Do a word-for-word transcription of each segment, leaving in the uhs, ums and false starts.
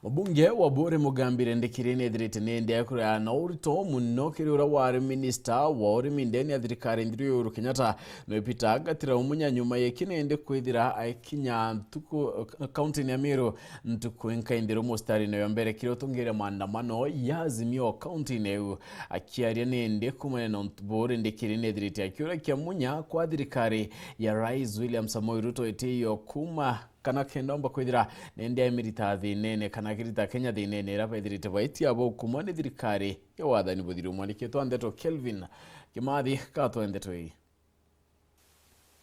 Mubunge wa Buuri Mugambi Rindikiri nethirite nindi akurana urito muno kiri uria wari minista wa urimi ndene ya thirikari nthiru ya Uhuru Kenyatta, nwe Peter Gatira Umunya, nyuma ya kinindi kwithira aikinya ntuku, kaunti-ini ya Meru ntuku inka inthiru mustarine wa mbere kiri utongeria maandamano ya Azimio kaunti-ini iu. Akiaria nindi kumania na untu buu, Rindikiri nethirite akiurakia Munya kwa thirikari ya Rais William Samoei Ruto itiyo kuma kana kenda omba kwithira nindi aimirita thinene kana akirita Kenya thinene iria bethirite baitia bo kumwa ni thirikari ya wathani buthiru. Mwandiki wetu wa ndeto Kelvin Kimathi gatwe ndeto ii.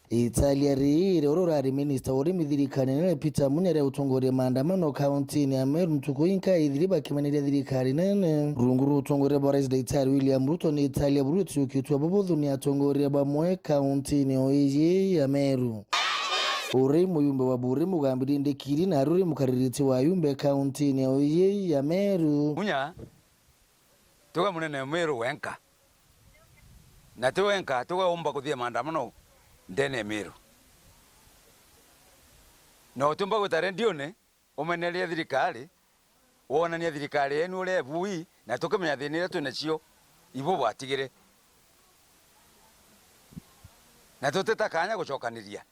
Italia riri, uria urari minista wa urimi thirikari nene Peter Munya aria utongoria maandamano kaunti-ini ya Meru ntuku inka ithiri bakimeneria thirikari nene. Rungu rwa utongoria bwa Rais Daktari William Ruto, ni Italia buru itiukitwe bubuthu ni atongoria bamwe kaunti-ini o iji ya Meru. Uri muyumbe wa Buuri Mugambi Rindikiri na aruri mukaririti wa yumbe kaunti-ini o iji ya Meru. Munya, tiwe munene Meru wenka. Na ti wenka, tiwe umba kuthia maandamano ndene Meru. Na utiumba gwita rendione, umeneria thirikari, wonania thirikari yenu uria ibui, na tukimenya thina iria twina cio, ibu bwatigire. Na tutita kanya gucokaniria.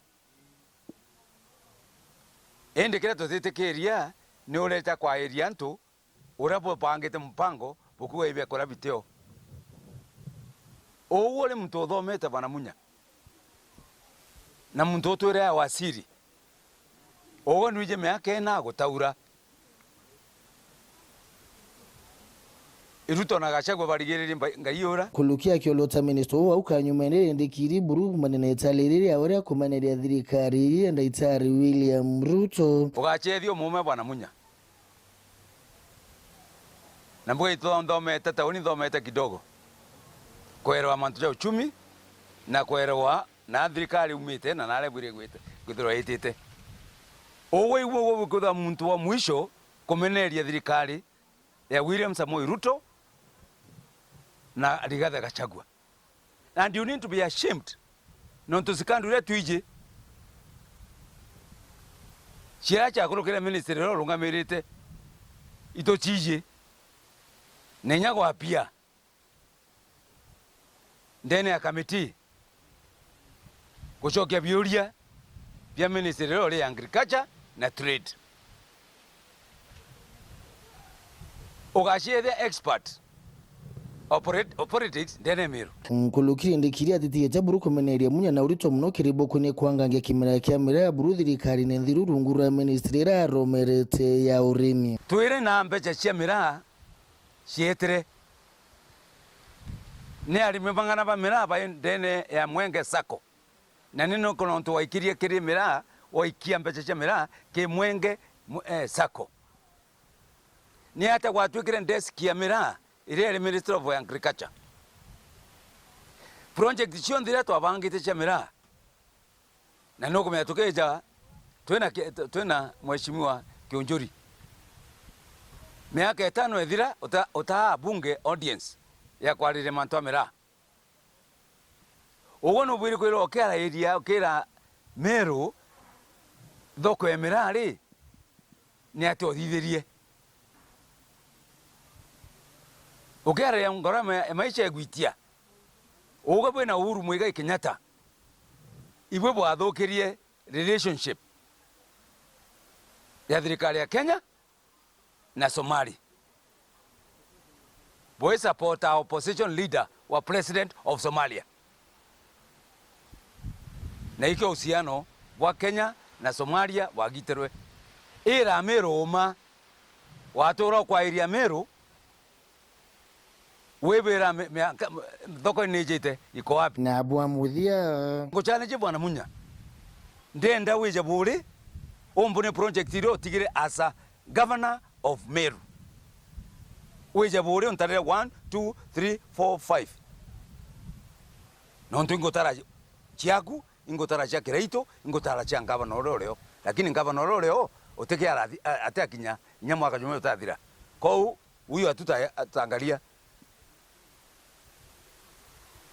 Indi kiria tutitikiria ni ureta kwairia antu uria bubangite mupango bukuga ibia kuria bitio. Uu uri muntu uthomete, Bwana Munya, na muntu utwire ya wasiri. Ugo nwiji miaka ina agutaura. Ruto na Gachagua barigiririe mba-, Ngai ura. Kulukia akiolota minista uu au kanyumene Rindikiri buru manene italiriri ya uria kumeneria thirikari ya Daktari William Ruto. Ugachethia umume, Bwana Munya. Na mbuga itu nthomete, tauni nthomete kidogo. Kwerewa mantu ja uchumi, na kwerewa na thirikari umite, na naria bwire gwite, kwithirwa itite. Ugwe igwe ugwe kwithirwa muntu wa mwisho kumeneria thirikari ya William Samoei Ruto na Rigathi Gachagua. And you need to be ashamed. Nontu scandal iria twiji, ciria ciakurukire ministry iria urungamirite, ituciji. Na inya gwapia ndene ya committee gucokia biuria bia ministry iria uri ya agriculture na trade. Ugaciethia expert o polit-, o politics ndene ya Meru. Nkuluki Rindikiri atitiite buru kumeneria Munya na urito muno kiri bo kunia kwangangia kimera kia miraa buru thirikarine nthiru rungu rwa ministry iria aromerete ya urimi. Twiri na mbeca cia miraa cietire. Ni arimi bang'ana ba miraa bai ndene ya Mwenge Sacco. Na ni nontu waikirie kiri miraa, waikia mbeca cia miraa ki Mwenge mu-, eh, Sacco. Ni atia gwatwikire desk ya miraa iria iri Ministry of Agriculture? Project cionthe iria twabangite cia miraa, na nukumenya tukija, twina ki-, twina Mheshimiwa Kiunjuri. Miaka itano ithira, uta-, utaa bunge audience ya kwariria mantu a miraa. Ugwe nubwiri kwira ukiarairia, ukira Meru thoko ya miraa ri, ni atia uthithirie? Ukiarairia ngoro ya ma-, ya maisha igwitia. Ugwe bwina Uhuru Muigai Kenyatta, ibwe bwathukirie relationship ya thirikari ya Kenya na Somali. Bwi support a opposition leader wa president of Somalia. Na ikio uhusiano bwa Kenya na Somalia bwagitirwe. Ira Meru uma, watura ukwairia Meru, wibira mi-, miaka, thoko ni ijite, iko wapi? Na bwa muthia. Nguchallenge Bwana Munya. Ndenda wije buri, umbune project iria utigire as a governor of Meru. Wije buri untarire one, two, three, four, five. Nontu ingutara ciaku, ingutara cia Kiraitu, ingutara cia ngavana uria urio. Lakini ngavana uria urio, utikiara athi-, a-, atiakinya inya mwaka jumwe utathira. Kou, huyo hatuta-, tutaangalia.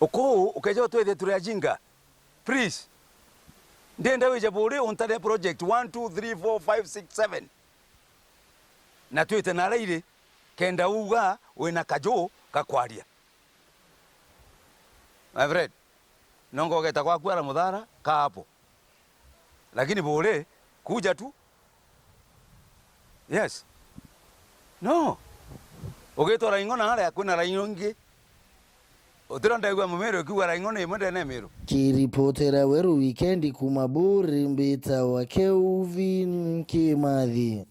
Ukou, ukeja utwithie turi ajinga. Please. Ndenda wije buri untare project one, two, three, four, five, six, seven. Na twite na aria iri, kenda uga wina kaju ga kwaria. My friend, nongo ugeta gwaku ara muthara ka hapo. Lakini bure, kuja tu. Yes. No. Ugitwara ing'ona aria kwina raing'o ingi. Utiro ndaigua Mumiru ikiuga raing'o ni imwe ndene ya Miru. Kiripotera Weru Wikendi kuma Buri, mbita wa Kelvin Kimathi.